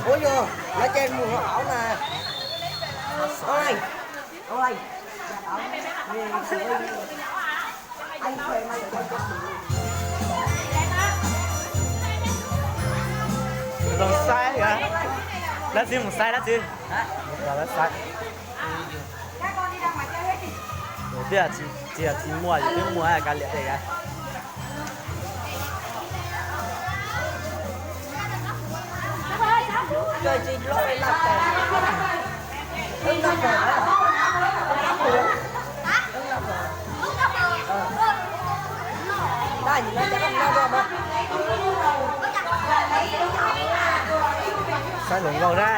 Ua yog lawv ces mus hauv na. Ôi, ôi. Mus saib, dab tsi mus saib dab tsi? Mus saib. Tus twg tsis muaj, tus twg muaj kav liam tej. Saib hluas nkauj saib.